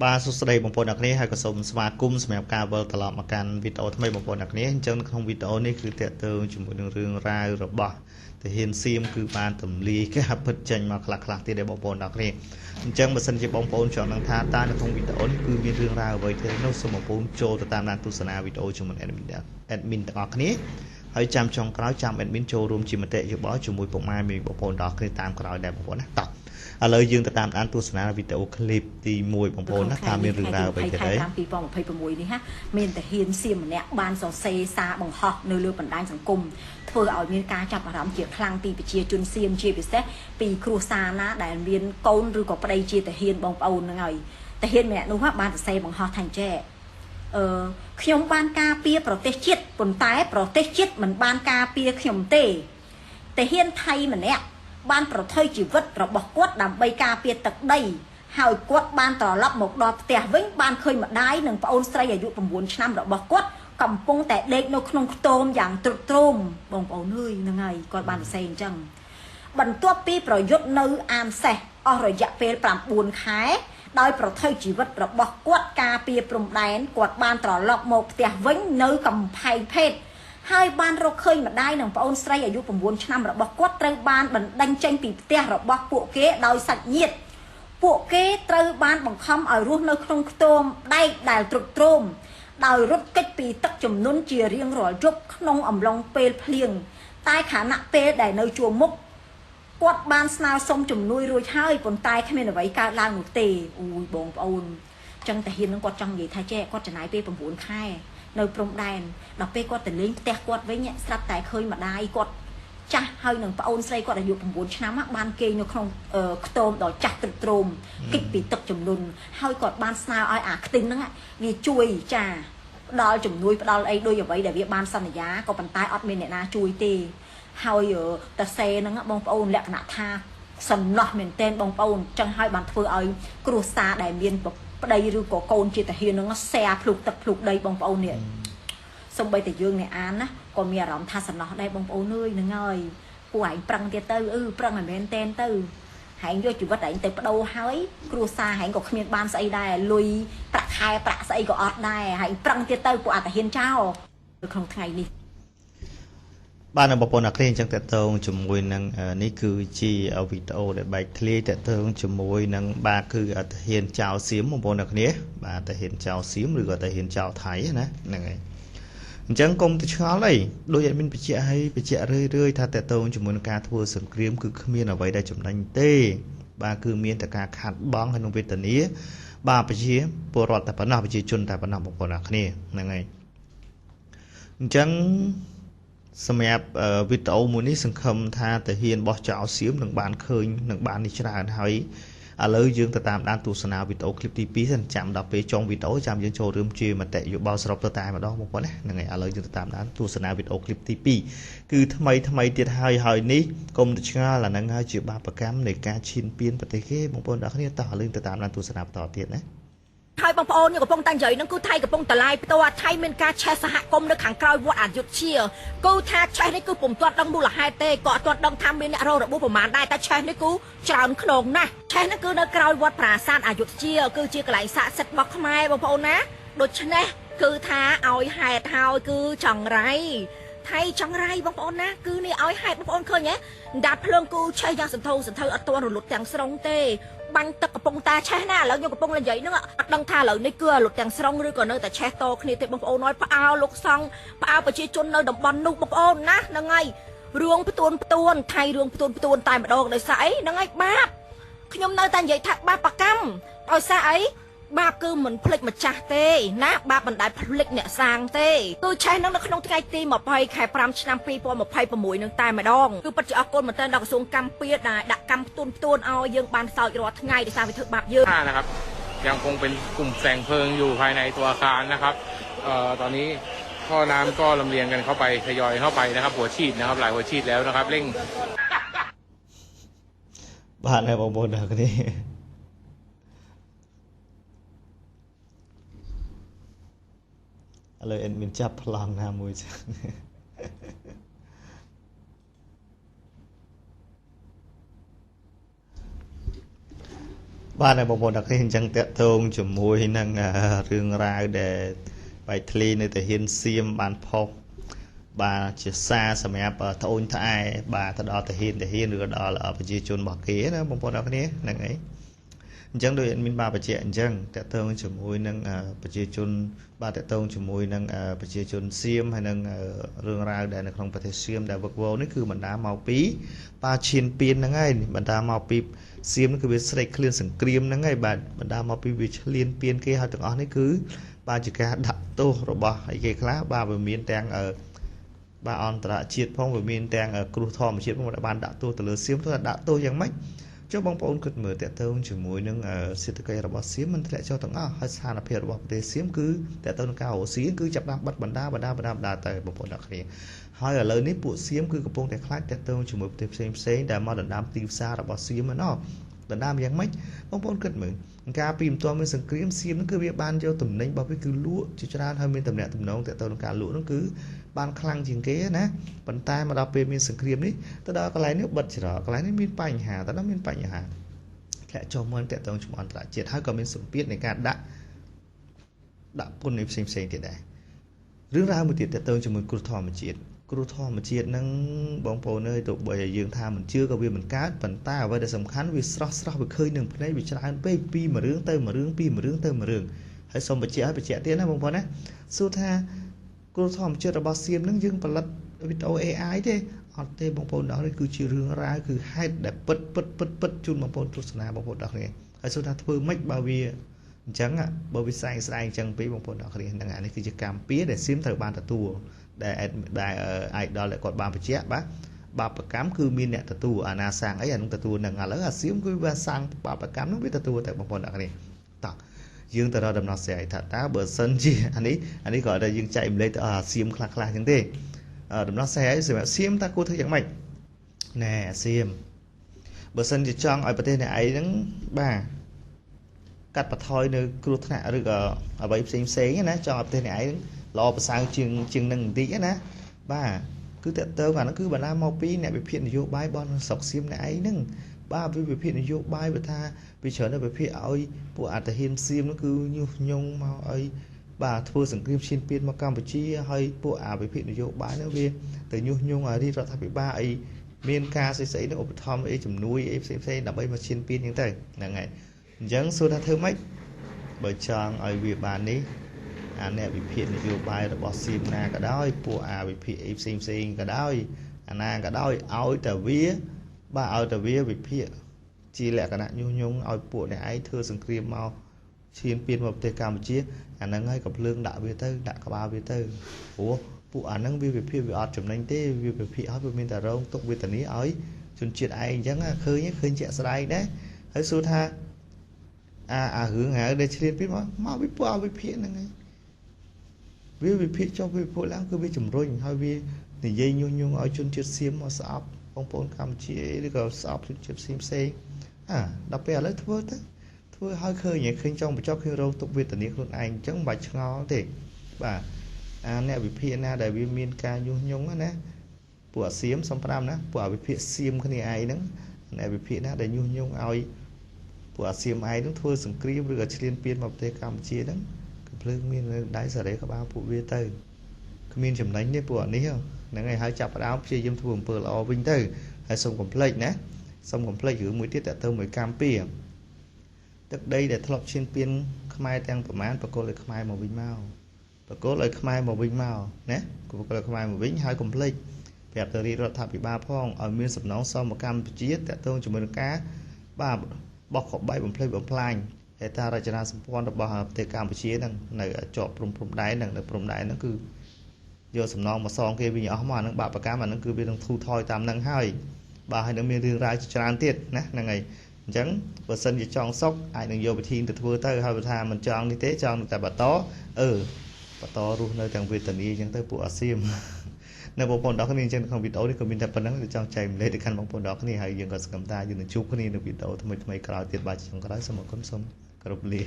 បាទសួស្តីបងប្អូនអ្នកគ្នាហើយក៏សូមស្វាគមន៍សម្រាប់ការវិលត្រឡប់មកកាន់វីដេអូថ្មីបងប្អូនអ្នកគ្នាអញ្ចឹងក្នុងវីដេអូនេះគឺតាក់ទងជាមួយនឹងរឿងរ៉ាវរបស់ទាហានសៀមគឺបានទម្លាយការពិតចេញមកខ្លះៗទៀតដែរបងប្អូនអ្នកគ្នាអញ្ចឹងបើសិនជាបងប្អូនចង់ដឹងថាតើនៅក្នុងវីដេអូនេះគឺមានរឿងរ៉ាវអ្វីទេនោះសូមបងប្អូនចូលទៅតាមដានទស្សនាវីដេអូជាមួយ admin ទាំងអស់គ្នាហើយចាំចុងក្រោយចាំ admin ចូលរួមជាមតិយោបល់ជាមួយពុកម៉ែមីបងប្អូនទាំងអស់គ្នាតាមក្រោយដែរបងប្អូនណាតោះឥឡូវយើងទៅតាមដានទស្សនាវីដេអូឃ្លីបទី1បងប្អូនណាតាមមានរឿងរ៉ាវអ្វីទេ 2026នេះហាមានទាហានសៀមម្នាក់បានសរសេរសារបង្ហោះនៅលើបណ្ដាញសង្គមធ្វើឲ្យមានការចាប់អារម្មណ៍ជាខ្លាំងពីប្រជាជនសៀមជាពិសេសពីគ្រួសារណាដែលមានកូនឬក៏ប្តីជាទាហានបងប្អូនហ្នឹងហើយទាហានម្នាក់នោះបានសរសេរបង្ហោះថាចេះខ្ញុំបានការពារប្រទេសជាតិប៉ុន្តែប្រទេសជាតិមិនបានការពារខ្ញុំទេទាហានថៃម្នាក់បានប្រថុយជីវិតរបស់គាត់ដើម្បីការពារទឹកដីហើយគាត់បានត្រឡប់មកដល់ផ្ទះវិញបានឃើញម្ដាយនិងប្អូនស្រីអាយុ9ឆ្នាំរបស់គាត់កំពុងតែដេកនៅក្នុងខ្ទមយ៉ាងទ្រុឌទ្រោមបងប្អូនអើយហ្នឹងហើយគាត់បានសរសេរអញ្ចឹងបន្ទាប់ពីប្រយុទ្ធនៅអាមសេះអស់រយៈពេល9ខែដោយប្រថុយជីវិតរបស់គាត់ការពារព្រំដែនគាត់បានត្រឡប់មកផ្ទះវិញនៅកំផែងភេទហើយបានរកឃើញម្ដាយនិងប្អូនស្រីអាយុ9ឆ្នាំរបស់គាត់ត្រូវបានបណ្ដេញចេញពីផ្ទះរបស់ពួកគេដោយសាច់ញាតិពួកគេត្រូវបានបង្ខំឲ្យរស់នៅក្នុងខ្ទមដែកដែលទ្រុឌទ្រោមដោយរត់គេចពីទឹកជំនន់ជារៀងរាល់យប់ក្នុងអំឡុងពេលភ្លៀងតែខណៈពេលដែលនៅជួរមុខគាត់បានស្នើសុំជំនួយរួចហើយប៉ុន្តែគ្មានអ្វីកើតឡើងនោះទេអូយបងប្អូនចឹងតាហ៊ាននឹងគាត់ចង់និយាយថាចេះគាត់ចំណាយពេល9ខែនៅព្រំដែនដល់ពេលគាត់ទៅលេងផ្ទះគាត់វិញស្រាប់តែឃើញម្ដាយគាត់ចាស់ហើយនឹងប្អូនស្រីគាត់អាយុ9ឆ្នាំបានគេងនៅក្នុងខ្ទមដ៏ចាស់ទ្រុឌទ្រោមគេចពីទឹកជំនន់ហើយគាត់បានស្នើឲ្យអាខ្ទិញហ្នឹងវាជួយចាផ្ដល់ជំនួយផ្ដល់អីដូចអ្វីដែលវាបានសន្យាក៏ប៉ុន្តែអត់មានអ្នកណាជួយទេហើយតាសេហ្នឹងបងប្អូនលក្ខណៈថាសំណោះមែនទែនបងប្អូនចឹងហើយបានធ្វើឲ្យគ្រួសារដែលមានប្តីឬក៏កូនជាទាហានហ្នឹងសែភ្លុកទឹកភ្លុកដីបងប្អូននេះសំបីតែយើងអ្នកអានណាក៏មានអារម្មណ៍ថាសំណោះដែរបងប្អូនអើយហ្នឹងហើយពួកឯងប្រឹងទៀតទៅប្រឹងឲ្យមែនតែនទៅហែងយកជីវិតឯងទៅបដូរហើយគ្រួសារហែងក៏គ្មានបានស្អីដែរលុយប្រាក់ខែប្រាក់ស្អីក៏អត់ដែរហែងប្រឹងទៀតទៅពួកអតាហ៊ានចោលក្នុងថ្ងៃនេះបាទបងប្អូនអរគ្នាអញ្ចឹងតកតងជាមួយនឹងនេះគឺជាវីដេអូដែលបែកធ្លាយតកតងជាមួយនឹងបាទគឺទាហានចៅសៀមបងប្អូនអរគ្នាបាទទាហានចៅសៀមឬក៏ទាហានចៅថៃណាហ្នឹងហើយអញ្ចឹងកុំទៅឆ្ងល់អីដូចឲ្យមានបញ្ជាក់ឲ្យបញ្ជាក់រឿយរឿយថាតកតងជាមួយនឹងការធ្វើសង្គ្រាមគឺគ្មានអ្វីដែលចំណេញទេបាទគឺមានតែការខាត់បងហើយនឹងវេទនាបាទប្រជាពលរដ្ឋតែប៉ុណ្ណោះប្រជាជនតែប៉ុណ្ណោះបងប្អូនអរគ្នាហ្នឹងហើយអញ្ចឹងសម្រាប់វីដេអូមួយនេះសង្ឃឹមថាទាហានរបស់ចៅសៀមនឹងបានឃើញនឹងបាននេះច្រើនហើយឥឡូវយើងទៅតាមដានទស្សនាវីដេអូឃ្លីបទី2សិនចាំដល់ពេលចុងវីដេអូចាំយើងចូលរួមជាមតិយោបល់សរុបទៅតែម្ដងបងប្អូនណាហ្នឹងហើយឥឡូវយើងទៅតាមដានទស្សនាវីដេអូឃ្លីបទី2គឺថ្មីថ្មីទៀតហើយហើយនេះកុំទៅឆ្ងល់អាហ្នឹងហើយជាបាបកម្មនៃការឈានពានប្រទេសគេបងប្អូនទាំងគ្នាតោះឥឡូវទៅតាមដានទស្សនាបន្តទៀតណាហើយបងប្អូនខ្ញុំកំពុងតែនិយាយនឹងគឺថៃកំពុងតឡាយផ្ទាល់ថៃមានការឆេះសហគមន៍នៅខាងក្រោយវត្តអយុធ្យាគឺថាឆេះនេះគឺពុំទាន់ដឹងមូលហេតុទេក៏អត់ទាន់ដឹងថាមានអ្នករងរបួសប្រមាណដែរតែឆេះនេះគឺច្រើនខ្នងណាស់ឆេះនេះគឺនៅក្រោយវត្តប្រាសាទអយុធ្យាគឺជាកន្លែងស័ក្តិសិទ្ធិរបស់ខ្មែរបងប្អូនណាដូច្នេះគឺថាឲ្យហេតុហើយគឺចង្រៃថៃចង្រៃបងប្អូនណាគឺនេះឲ្យហេតុបងប្អូនឃើញហ៎ដាប់ភ្លើងគូឆេះយ៉ាងសន្ធោសន្ធៅអត់ទាន់រលត់ទាំងស្រុងទេបាញ់ទឹកកំពុងតែឆេះណាឥឡូវខ្ញុំកំពុងនិយាយហ្នឹងអត់ដឹងថាឥឡូវនេះគឺរលត់ទាំងស្រុងឬក៏នៅតែឆេះតគ្នាទេបងប្អូនអើយផ្អើលោកសង្ឃផ្អើប្រជាជននៅតំបន់នោះបងប្អូនណាហ្នឹងហើយរឿងផ្ទួនផ្ទួនថៃរឿងផ្ទួនផ្ទួនតែម្ដងដោយសារអីហ្នឹងហើយបាបខ្ញុំនៅតែនិយាយថាបាបកម្មដោយសារអីបាបគឺមិនភ្លេចម្ចាស់ទេណាបាបមិនដែលភ្លេចអ្នកសាងទេគឺឆេះនឹងនៅក្នុងថ្ងៃទី20ខែ5ឆ្នាំ2026នឹងតែម្ដងគឺពិតជាអរគុណមែនទែនដល់ក្រសួងកម្ពុជាដែលដាក់កម្មផ្ទួនផ្ទួនឲ្យយើងបានសោចរាល់ថ្ងៃដោយសារវាធ្វើបាបយើងนะครับยังคงเป็นกลุ่มแสงเพลิงอยู่ภายในตัวอาคารนะครับตอนนี้ท่อน้ำก็ลำเลียงกันเข้าไปทยอยเข้าไปนะครับหัวฉีดนะครับหลายหัวฉีดแล้วนะครับเร่งบ้านในบางบนนะนี่ឥឡូវ admin ចាប់ប្លង់ណាមួយចឹង បាទបងប្អូនទាំងគ្នាអញ្ចឹងតាក់ទងជាមួយនឹងរឿងរ៉ាវដែលបែកធ្លាយនៅទាហានសៀមបានផុសបាទជាសារសម្រាប់ត្អូញត្អែបាទទៅដល់ទាហានឬក៏ដល់ប្រជាជនរបស់គេណាបងប្អូនទាំងគ្នាហ្នឹងហើយអញ្ចឹងដោយ admin បាទបញ្ជាក់អញ្ចឹងតាក់ទងជាមួយនឹងប្រជាជនបាទតាក់ទងជាមួយនឹងប្រជាជនសៀមហើយនឹងរឿងរ៉ាវដែលនៅក្នុងប្រទេសសៀមដែលវឹកវរនេះគឺបណ្ដាមកពីបាទឈានពៀនហ្នឹងហើយបណ្ដាមកពីសៀមគឺវាស្រេកឃ្លានសង្គ្រាមហ្នឹងហើយបាទបណ្ដាមកពីវាឈ្លានពានគេហើយទាំងអស់នេះគឺបាទជាការដាក់ទោសរបស់អីគេខ្លះបាទវាមានទាំងបាទអន្តរជាតិផងវាមានទាំងគ្រោះធម្មជាតិផងដែលបានដាក់ទោសទៅលើសៀមទោះដាក់ទោសយ៉ាងម៉េចចុះបងប្អូនគិតមើលតកតងជាមួយនឹងសេដ្ឋកិច្ចរបស់សៀមមិនធ្លាក់ចុះទាំងអស់ហើយស្ថានភាពរបស់ប្រទេសសៀមគឺតកតងនឹងការរស់ស៊ីគឺចាប់ផ្ដើមបិទបណ្ដាទៅបងប្អូនអ្នកគ្នាហើយឥឡូវនេះពួកសៀមគឺកំពុងតែខ្លាចតកតងជាមួយប្រទេសផ្សេងៗដែលមកដណ្ដើមទីផ្សាររបស់សៀមឯណោះដណ្ដើមយ៉ាងម៉េចបងប្អូនគិតមើលកាលពីមិនទាន់មានសង្គ្រាមសៀមគឺវាបានយកតំណែងរបស់វាគឺលក់ជាច្រើនហើយមានតំណែងតំណងតទៅនឹងការលក់នោះគឺបានខ្លាំងជាងគេណាប៉ុន្តែមកដល់ពេលមានសង្គ្រាមនេះទៅដល់កន្លែងនេះបិទច្រកកន្លែងនេះមានបញ្ហាទៅដល់មានបញ្ហាធ្លាក់ចុះមកតទៅជាមួយអន្តរជាតិហើយក៏មានសម្ពាធនៃការដាក់ពន្ធផ្សេងៗទៀតដែររឿងរ៉ាវមួយទៀតតទៅជាមួយគ្រោះធម្មជាតិគ្រោះធម្មជាតិហ្នឹងបងប្អូនអើយទោះបីឲ្យយើងថាមិនជឿក៏វាមិនកើតប៉ុន្តែអ្វីដែលសំខាន់វាស្រស់វាឃើញនឹងភ្នែកវាច្រើនពេកពីមួយរឿងទៅមួយរឿងពីមួយរឿងទៅមួយរឿងហើយសូមបញ្ជាក់ឲ្យបញ្ជាក់ទៀតណាបងប្អូនណាសួរថាគ្រោះធម្មជាតិរបស់សៀមហ្នឹងយើងផលិតវីដេអូ AI ទេអត់ទេបងប្អូនដល់នេះគឺជារឿងរ៉ាវគឺហេតុដែលពិតជូនបងប្អូនទស្សនាបងប្អូនដល់គ្នាហើយសួរថាធ្វើម៉េចបើវាអញ្ចឹងបើវាស្ដែងអញ្ចឹងពេកបងប្អូនដល់គ្នាហ្នឹងអានេះគឺជាកម្មពៀដែលសៀមត្រូវបានទទួលដែល idol ដែលគាត់បានបញ្ជាក់បាទបាបកម្មគឺមានអ្នកទទួលអាណាសាងអីអានឹងទទួលនឹងឥឡូវអាសៀមគឺវាសាងបាបកម្មនឹងវាទទួលតែបងប្អូនដល់គ្នាតោះយើងទៅរកដំណោះស្រាយថាតើបើសិនជាអានេះក៏តែយើងចែកម្លែកទៅអាសៀមខ្លះអញ្ចឹងទេដំណោះស្រាយសម្រាប់សៀមតើគួរធ្វើយ៉ាងម៉េចណែអាសៀមបើសិនជាចង់ឲ្យប្រទេសអ្នកឯងហ្នឹងបាទកាត់បន្ថយនៅគ្រោះថ្នាក់ឬក៏អ្វីផ្សេងណាចង់ឲ្យប្រទេសអ្នកឯងល្អប្រសើរជាងនឹងបន្តិចណាបាទគឺតើតើអាហ្នឹងគឺបណ្ដាមកពីអ្នកវិភាគនយោបាយរបស់ស្រុកសៀមអ្នកឯងហ្នឹងបាទវិភាគនយោបាយបើថាវាច្រើនទៅវិភាគឲ្យពួកអត្តហ៊ានសៀមហ្នឹងគឺញុះញង់មកឲ្យបាទធ្វើសង្គ្រាមឈានពានមកកម្ពុជាហើយពួកអាវិភាគនយោបាយហ្នឹងវាទៅញុះញង់ឲ្យរាជរដ្ឋាភិបាលអីមានការស្អីៗហ្នឹងឧបត្ថម្ភអីជំនួយអីផ្សេងៗដើម្បីមកឈានពានអញ្ចឹងទៅហ្នឹងហើយអញ្ចឹងសួរថាធ្វើម៉េចបើចង់ឲ្យវាបាននេះអាអ្នកវិភាគនយោបាយរបស់សៀមណាក៏ដោយពួកអាវិភាគអីផ្សេងក៏ដោយអាណាក៏ដោយឲ្យតែវាបាទឲ្យតែវាវិភាគជាលក្ខណៈញុះញង់ឲ្យពួកអ្នកឯងធ្វើសង្គ្រាមមកឈានពានមកប្រទេសកម្ពុជាអាហ្នឹងហើយកំភ្លើងដាក់វាទៅដាក់ក្បាលវាទៅព្រោះពួកអាហ្នឹងវាវិភាគវាអត់ចំណេញទេវាវិភាគឲ្យវាមានតែរងទុក្ខវេទនាឲ្យជនជាតិឯងអញ្ចឹងឃើញជាក់ស្ដែងដែរហើយសួរថាអារឿងហៅដែលឈ្លានពានមកវិពួកវិភាគហ្នឹងឯងវាវិភាគចុះវិភាគឡើងគឺវាជំរុញហើយវានិយាយញុះញង់ឲ្យជនជាតិសៀមមកស្អប់បងប្អូនកម្ពុជាឬក៏ស្អប់ជនជាតិផ្សេងអាដល់ពេលឥឡូវធ្វើទៅធ្វើឲ្យឃើញចង់បញ្ចប់ឃើញរងទុក្ខវេទនាខ្លួនឯងអញ្ចឹងមិនបាច់ឆ្ងល់ទេបាទអាអ្នកវិភាគណាដែលវាមានការញុះញង់ណាពួកអាសៀមសំប្រាំណាពួកអាវិភាគសៀមគ្នាឯងហ្នឹងអ្នកវិភាគណាដែលញុះញង់ឲ្យពួកអាសៀមឯងហ្នឹងធ្វើសង្គ្រាមឬក៏ឈ្លានពានមកប្រទេសកម្ពុជាហ្នឹងកំភ្លើងមាននៅដៃសារ៉េក្បាលពួកវាទៅគ្មានចំណេញទេពួកអានេះហ្នឹងហើយហើយចាប់ផ្ដើមព្យាយាមធ្វើអំពើល្អវិញទៅហើយសូមកុំភ្លេចណាសូមកុំភ្លេចរឿងមួយទៀតតើទៅមួយកម្ពុជាទឹកដីដែលធ្លាប់ឈានពានខ្មែរទាំងប្រមាណបកគលឲ្យខ្មែរមកវិញមកបកគលឲ្យខ្មែរមកវិញមកណាបកគលឲ្យខ្មែរមកវិញហើយកុំភ្លេចប្រាប់ទៅរាជរដ្ឋាភិបាលផងឲ្យមានសំណងសមកម្ពុជាតើទៅជាមួយនឹងការបាទបោះក្បែកបំភ្លេចបំផ្លាញហេដ្ឋារចនាសម្ព័ន្ធរបស់ប្រទេសកម្ពុជាហ្នឹងនៅជាប់ព្រំដែនហ្នឹងនៅព្រំដែនហ្នឹងគឺយកសំណងមកសងគេវិញអស់មកអាហ្នឹងបាបកម្មអាហ្នឹងគឺវានឹងធូរថយតាមហ្នឹងហើយបាទហើយនឹងមានរឿងរ៉ាវជាច្រើនទៀតណាហ្នឹងហើយអញ្ចឹងបើសិនជាចង់សុកអាចនឹងយកវិធីទៅធ្វើទៅហើយបើថាមិនចង់នេះទេចង់តែបន្តបន្តរស់នៅទាំងវេទនាអញ្ចឹងទៅពួកអាសៀមនៅបងប្អូនដល់គ្នាអញ្ចឹងក្នុងវីដេអូនេះក៏មានតែប៉ុណ្្នឹងចង់ចែកម្លែកទៅកាន់បងប្អូនដល់គ្នាហើយយើងក៏សង្ឃឹមថាយើងនឹងជួបគ្នានៅវីដេអូថ្មីៗក្រោយទៀតបាទចុងក្រោយសូមអរគុណសូមគោរពលា